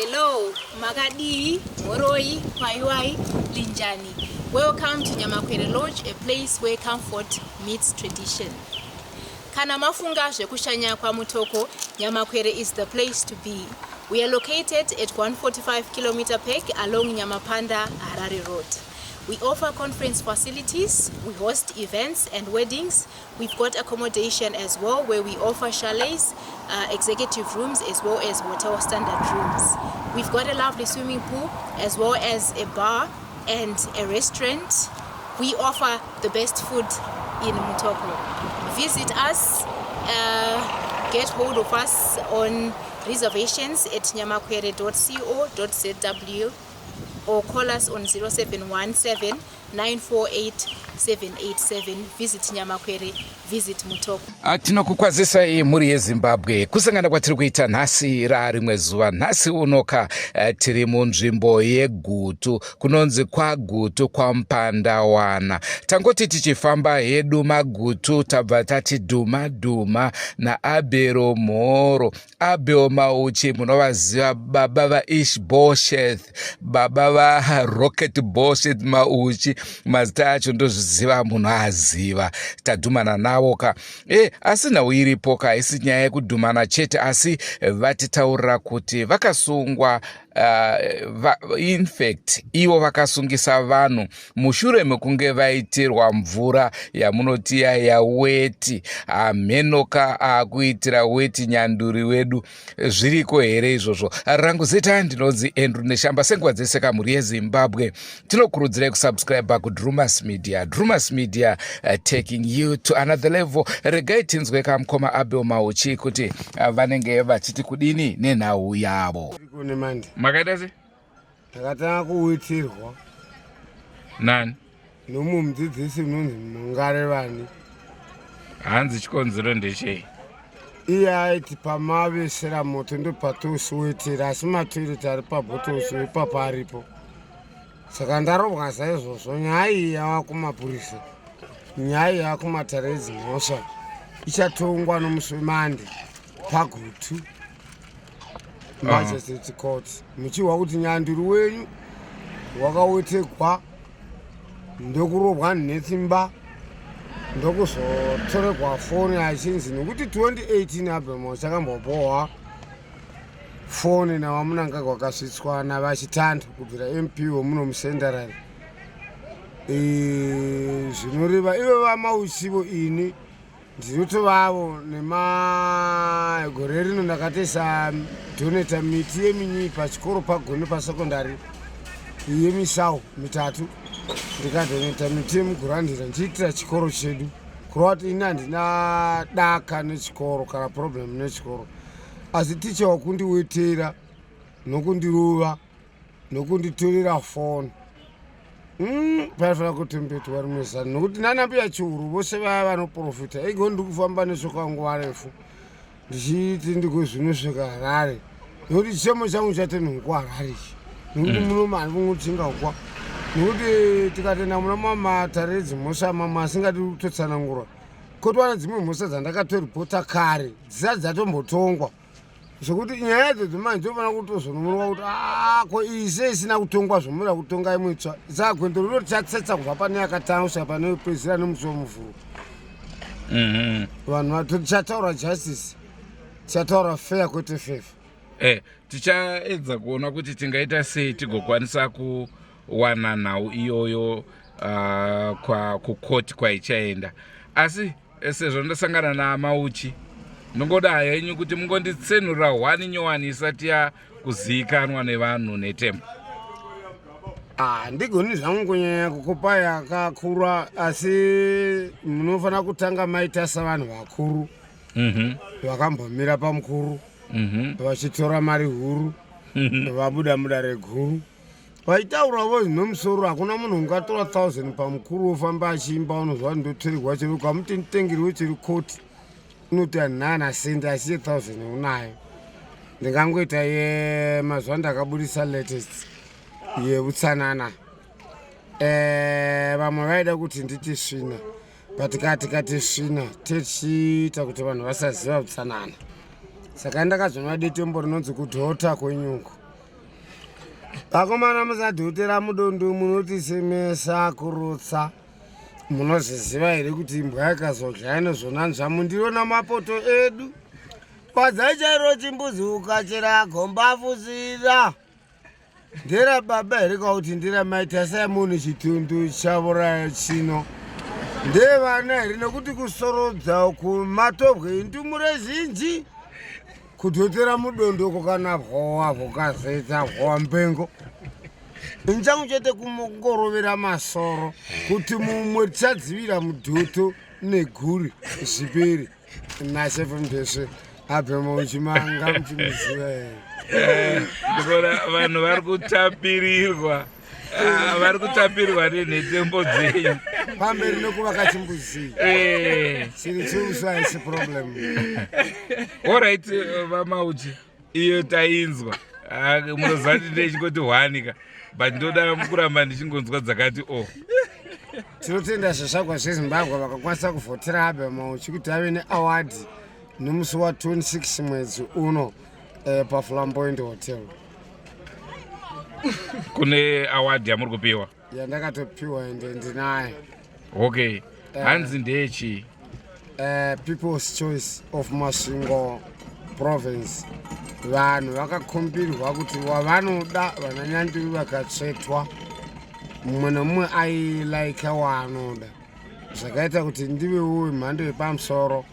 Hello, makadii, mhoroi, kwaiwai, linjani. Welcome to Nyamakwere Lodge, a place where comfort meets tradition. Kana mafunga zvekushanya kwaMutoko, Nyamakwere is the place to be. We are located at 145 kilometer peg along Nyamapanda Harare Road. We offer conference facilities, we host events and weddings. We've got accommodation as well where we offer chalets, executive rooms as well as hotel standard rooms. We've got a lovely swimming pool as well as a bar and a restaurant. We offer the best food in Mutoko. Visit us, get hold of us on reservations at nyamakwere.co.zw or call us on 0717 948 787. Visit Nyamakwere, visit Mutoko. Tinokukwazisai mhuri yeZimbabwe. Kusangana kwatiri kuita nhasi rarimwe zuva. Nhasi unoka tiri munzvimbo yeGutu, kunonzi kwaGutu kwaMupandawana. Tangoti tichifamba hedu maGutu, tabva tati dhuma dhuma naAbel Mhoro, Abel Mauchi. Munovaziva, baba vaIshbosheth, baba vaRocket Bosheth Mauchi. Mazita acho ndozviziva, munhu aziva. Tadhumana navo ka. Asi nhau iripo ka, haisi nyaya yekudhumana chete, asi vatitaurira kuti vakasungwa, in fact ivo vakasungisa vanhu mushure mekunge vaitirwa mvura yamunotiya yaweti. Hamhenoka akuitira weti nyanduri wedu, zviriko here izvozvo? Rangu zita ndinonzi Andrew Neshamba. Senguva dzese kamhuri yeZimbabwe, tinokurudzirai kusubscribe kuDrumas Media. Drumas Media, taking you to another level. Regai tinzwe kamukoma Abel Mauchi kuti vanenge vachiti kudini nenhau yavo. Kune mandi. Makaita sei? Ndakatanga kuwitirwa. Nani? Nomumwe mudzidzisi unonzi Mungarevani. Hanzi chikonzero ndechei? Iye aiti pamavesera moto ndopatosiwetera, asi matoireti ari pabhotosi ipapo aripo. Saka ndarobwa saizvozvo. Nyaya iyi yava kumapurisa, nyaya iyi yava kumatare edzimhosva, ichatongwa nomusi weMande paGutu Magistrate Court, muchihwa kuti nyanduri wenyu wakawetegwa, ndokurobwa netsimba, ndokuzotoregwa foni, achinzi nekuti 2018 Abel chakambobohwa foni naVaMnangagwa, kwakasvitswa navaChitando kubvira MP wemuno muCentral. Zvinoreva ivo vaMauchivo, ini ndinotovavo nemagore rino ndakatoisa donate miti yeminyi pachikoro paGoni pasecondary yemisau mitatu, ndikadonata miti yemugurandira ndichiitira chikoro chedu, kureva kuti ini handina daka nechikoro kana problem nechikoro. Asi ticha wakundiwetera nokundirova nokunditorera foni, paifanira kutombetwa rimwe zano, nokuti nanambuya Chiuru vose vaya vanoprofita igo. Ndiri kufamba nesvoka nguva refu ndichiti ndikozvinosvika Harare, nokuti chichemo changu chatenhukwa Harare ichi, nokuti muno handikungotingakwa, nokuti tikatenda muna mamatare edzimhosva mamwe asingadi kutotsanangura, kotwana dzimwe mhosva dzandakatoripota kare dzisati dzatombotongwa, zvokuti nyaya idzodzo manje dzofanira kutozonunurwa kuti "Ah, ko iyi sei isina kutongwa zvomuda kutonga imwe itsva?" Saka gwendo rino tichatsetsa kubva pane yakatanga kusvika pane yopedzisira nemusi weMuvhuro. Vanhu tichataura justice, tichataura fair kwete favor. Tichaedza kuona kuti tingaita sei tigokwanisa kuwana nhau iyoyo kukoti kwaichaenda. Asi sezvo ndasangana naMauchi, ndingoda henyu kuti mungonditsenurira hwani nyowani isati yakuzivikanwa nevanhu netembo. Handigoni zvangu kunyanya kukupa yakakura, asi munofanira kutanga maita savanhu vakuru vakambomira pamukuru, vachitora mari huru, vabuda mudare guru vaitauravo zvinomusoro. Hakuna munhu ungatora 1000 pamukuru wofamba achiimba, unozva ndotorerwa chero ukamuti nditengerwe chiri koti, unoti handina sendi, asi ye1000 unayo. Ndingangoita yemazuva ndakabudisa latest yeutsanana. Vamwe vaida kuti nditi svina, but tikati svina tichiita kuti vanhu vasaziva utsanana. Saka ndakazonwa detembo rinonzi Kudhota Kwenyungu. Vakomana musadhotera mudondo munotisemesa kurutsa. Munozviziva here kuti imbwa yakazodya inozonanzva mundiro namapoto edu? Fadzai chairo chimbuzi ukachera gomba fusira. Ndera baba here kauti ndera mai tasai munhu chitundu chavuraya chino. Ndevana here nekuti kusorodza uku matobwe indumure zhinji. Kudhotera mudondoko kana bwowa bwokazoita bwowa mpengo. Inchangu chete kumongorovera masoro kuti mumwe tichadzivira mudhoto neguri zvipere. Nashe from Deshe abve muchimanga muchimuziva here? Eh, ndikuona vanhu vari kutapirirwa. Ah, vari kutapirirwa nenhetembo dzenyu. Pamberi nekuvaka chimbuzi. Eh. Chiri chiusu haisi problem. Alright, eh, VaMauchi, iyo tainzwa. Ah, munoziva kuti ndechingoti hwani ka but ndoda kuramba ndichingonzwa dzakati o oh. Tinotenda zvizvarwa zveZimbabwe vakakwanisa kuvhotera Abel Mauchi kuti ave neaward nemusi wa 26 mwedzi uno eh, paFlamboyant Hotel. Kune award yamuri kupiwa? Yandakatopiwa ende ndinayo. Okay. Hanzi ndeyechii? People's Choice of Masvingo Province. Vanhu vakakumbirwa kuti wavanoda vananyanduri vakatsvetwa mumwe nemumwe ailaika waanoda zvakaita kuti ndivewo wemhando yepamusoro.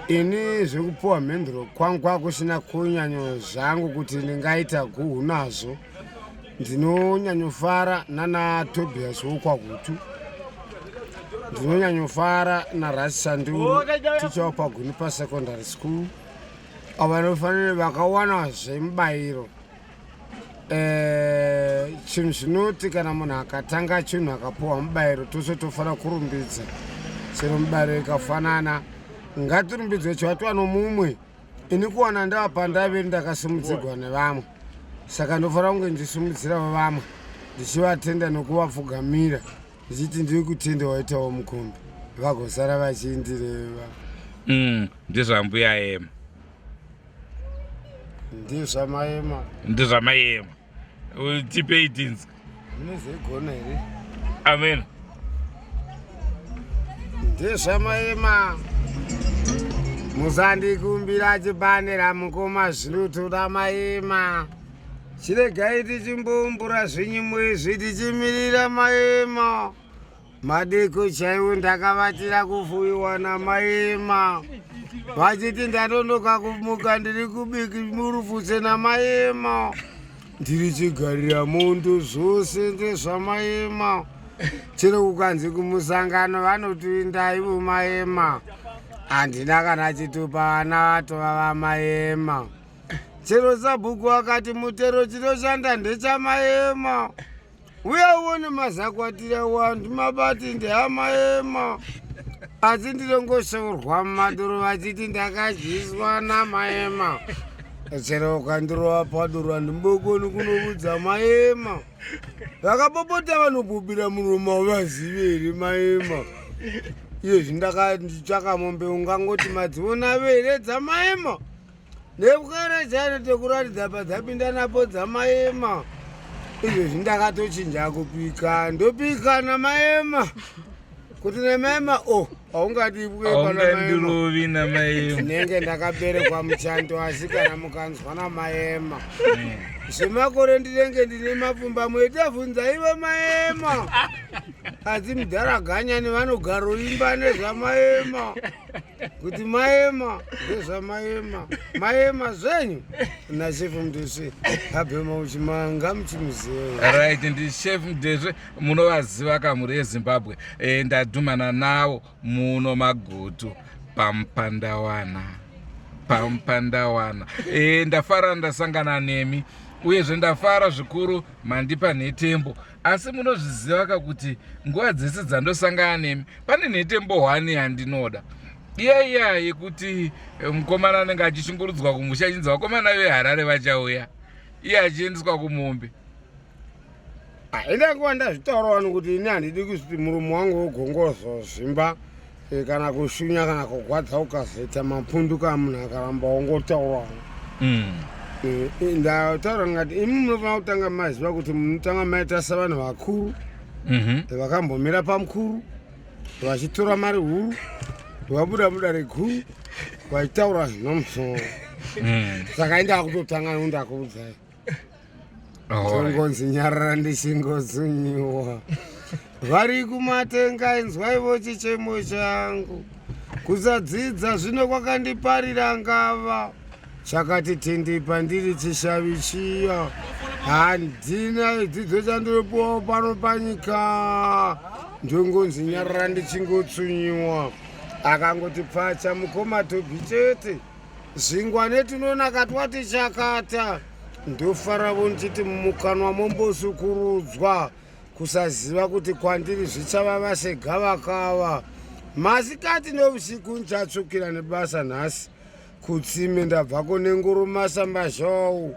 Ini zvekupuwa mhinduro kwangu kwakusina kunyanyo zvangu kuti ndingaita guhu nazvo. Ndinonyanyofara nana Tobias wokwaGutu, ndinonyanyofara naRas Sanduru ticha wapaGuni pasecondary school, avo vanofanira vakawana zvemubayiro. Chinhu chinoti kana munhu akatanga chinhu akapuwa mubayiro tose tofanira kurumbidza, chero mibayiro ikafanana ngatirumbidzwe chivatwa nomumwe. Ini kuwana ndava pandave ndakasimudzirwa nevamwe, saka ndofanira kunge ndisimudzirawo vamwe ndichivatenda nokuvapfugamira ndichiti ndiri kutenda waitawo mukombe, vagosara vachindireva. Ndezvambuya Ema. Ndezvamaema. Ndezvamaema. Tipei tinzwe. Munozegona here? Amen. Ndezvamaema. Musandikumbira chipanera mukoma zvinotoda maema. Chiregai tichimbombura zvinyimo izvi tichimirira maema. Madeko chaiwo ndakavatira kufuiwa namaema. Vachiti ndanonoka kumuka ndiri kubika murufuse namaema. Ndiri chigarira mundu zvose ndezvamaema. Chero kukanzi kumusangano vanoti ndaivo maema. Handina kana chitupa vana vatova vamaema. Chero sabhuku akati mutero chinoshanda ndechamaema. Uya uone mazakwatira wandu mabati ndeamaema. Asi ndinongoshaurwa mumadoro vachiti ndakadyiswa namaema. Chero ukandirova padoro handimbokoni kunovudza maema. Vakapopota vanobubira muromo havazivi here maema. Iyezvi ndakanditsvaka mombe ungangoti madziona here dzamaema. Nepwere chaiyo tekuratidza padzapinda napo dzamaema. Izvezvi ndakatochinja kupika ndopika namaema. Kuti namaema o oh, haungadibwe haungandirovi namaema. Ndinenge ndakaberekwa muchando asi kana mukanzwa namaema. Zvemakore ndinenge ndine mapfumbamwe tavhunza ivo maema. Asi mudhara ganyani vanogaroimba nezvamaema. Kuti maema ndezvamaema maema zvenyu nachef Mudesve abhema uchimanga muchimuziva. Right, ndi Chef Mudesve munovaziva kamhuri yeZimbabwe. Ndadhumana navo muno Magutu paMupandawana. Pamupandawana. Ndafara ndasangana nemi uyezve ndafara zvikuru mandipa nhetembo. Asi munozviziva ka kuti nguva dzese dzandosangana nemi pane nhetembo hwani yandinoda iya iya yekuti mukomana anenge achishungurudzwa kumusha achinzi vakomana veHarare vachauya iye achiendeswa kumombe. Haina nguva ndazvitaura wani kuti ini handidi kuti muromo wangu wogongozozvimba kana kushunya kana kugwadza ukazoita mapundu kana munhu akaramba wongotaurawo. Eh, eh, ndataura ngati imi munofanira kutanga maziva kuti munotanga maita savanhu vakuru mhm. vakambomira pamukuru vachitora mari huru vabuda mudare guru vachitaura zvinomusoro mm. saka indakutotanga nondakuudzai Tongonzi nyarara ndichingozunyiwa vari kumatenga inzwaivo chichemo changu kusadzidza zvino kwakandiparira ngava chakati tindi pandiri chishavi chiya handina dzidzo chandinopiwawo pano panyika ndongonzi nyarara ndichingotsunyiwa akangoti pfacha mukoma tobhi chete Zvingwa netunonaka twati chakata ndofaravo ndichiti mumukanwa mombosukurudzwa kusaziva kuti kwandiri zvichavava segavakava masikati neusiku ndichatsvukira nebasa nhasi kutsime ndabvako nenguru masambazhou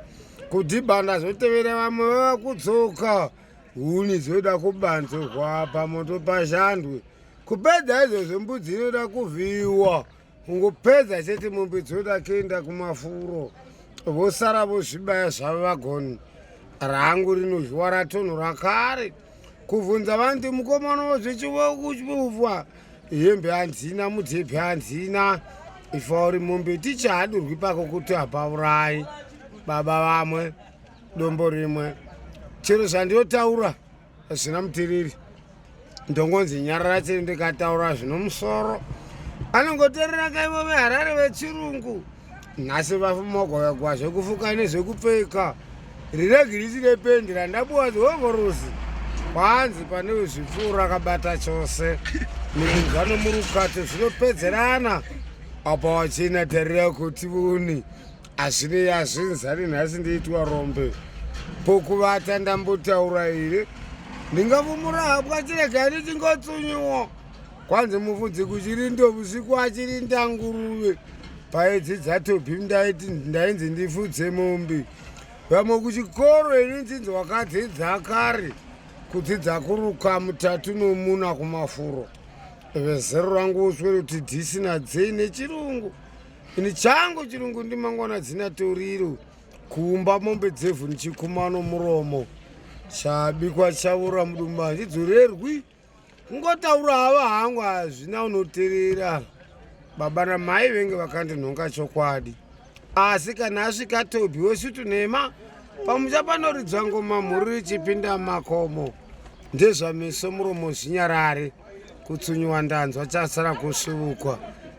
kudhibha ndazotevera vamwe vava kudzoka huni dzoda kubanzurwa pamoto pashandwe kupedza izvozvo mbudzi inoda kuvhiyiwa Kungopedza chete mombe dzoda kuenda kumafuro vosara vozvibaya zvavo vagoni rangu rinozviwa ratonhora kare kuvhunza vanti mukomana wozvichivokuchuvwa hembe handina mudhebhe handina ifa uri mombe ticha hadurwi pako kuti hapaurayi baba vamwe dombo rimwe chero zvandinotaura zvina mutiriri ndongonzi nyarara chiri ndikataura zvinomusoro anongoterera kaivo veharare vechirungu nhasi vafumogwagwa zvekufuka nezvekupfeka riregirisi rependi randabuwa zihovhorosi kwanzi pane zvipfuuro rakabata chose miminzwa nomurukato zvinopedzerana apa wachina tarira kuti vuni Hazvinei hazvinzani nhasi ndiitwa rombe pokuvata ndambotaura here ndingavumura hapwa chirega ndichingotsunyiwa kwanzi mufudzi kuchirindo usiku achirinda nguruve paidzidza tobhi ndaiti ndainzi ndifudze mombe vamwe kuchikoro ini ndinzi wakadzidza kare kudzidza kuruka mutatu nomuna kumafuro vezero rangu uswere kuti dhisina dzei nechirungu Ini changu chirungu ndimangwana dzina toriro kuumba mombe dzevhu ndichikuma nomuromo chabikwa chavura mudumbu handidzorerwi kungotaura hava hangu hazvina unoterera baba namai venge vakandinhonga chokwadi asi kana asvika tobi weshutu nhema pamusha panoridzwa ngoma mhuri richipinda makomo ndezvameso muromo zvinyarare kutsunyiwa ndanzwa chasara kusvuvukwa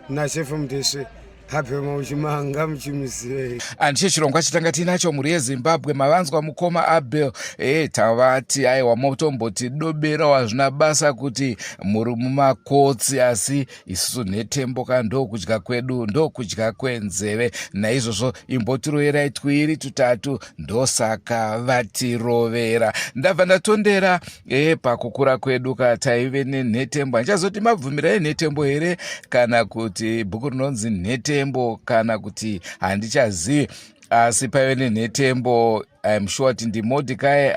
nashefu mudeshe habhema uchimanga muchimuzivei handicho chirongwa chatanga tiinacho mhuri yezimbabwe mavanzwa mukoma abel e tavati aiwa motomboti dobera hazvina basa kuti muri mumakotsi asi isusu nhetembo ka ndokudya kwedu ndokudya kwenzeve naizvozvo imbotiroverai twiri tutatu ndosaka vatirovera ndabva ndatondera e pakukura kwedu ka taive nenhetembo handichazoti mabvumira enhetembo here kana kuti bhuku rinonzi nhetembo kana kuti handichazivi asi paive nenhetembo im sure kuti ndimodikai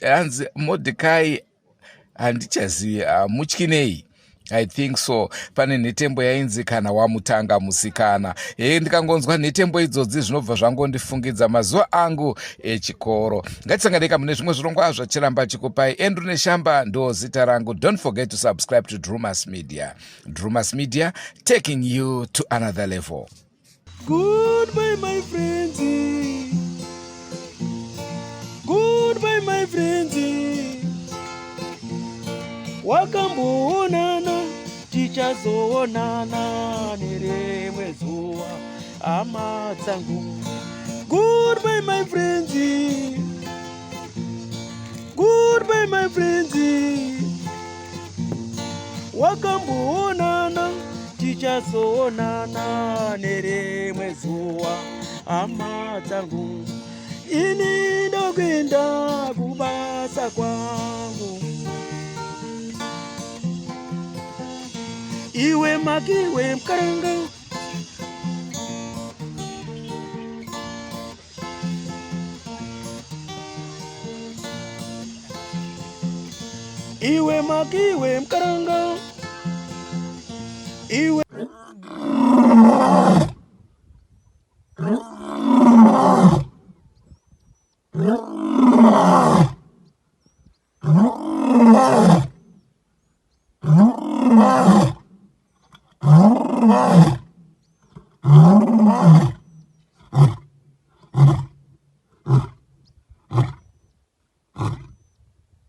hanzi modikai handichazivi hamutyinei i think so pane nhetembo yainzi kana wamutanga musikana hee ndikangonzwa nhetembo idzodzi zvinobva zvangondifungidza mazuva angu echikoro ngatisanganeka mune zvimwe zvirongwa zvachiramba chikupai andrew neshamba ndo zita rangu don't forget to subscribe to drumas media drumas media taking you to another level Goodbye, my friends. Goodbye, my friends. Wakamboonana, tichazoonana nerimwe zuva, hama dzangu. Goodbye, my friends. Goodbye, my friends. Wakamboonana, tichazoonana nerimwe zuva, hama dzangu. Ini ndokuenda kubasa kwangu. Iwe makiwe mkaranga Iwe makiwe mkaranga iwe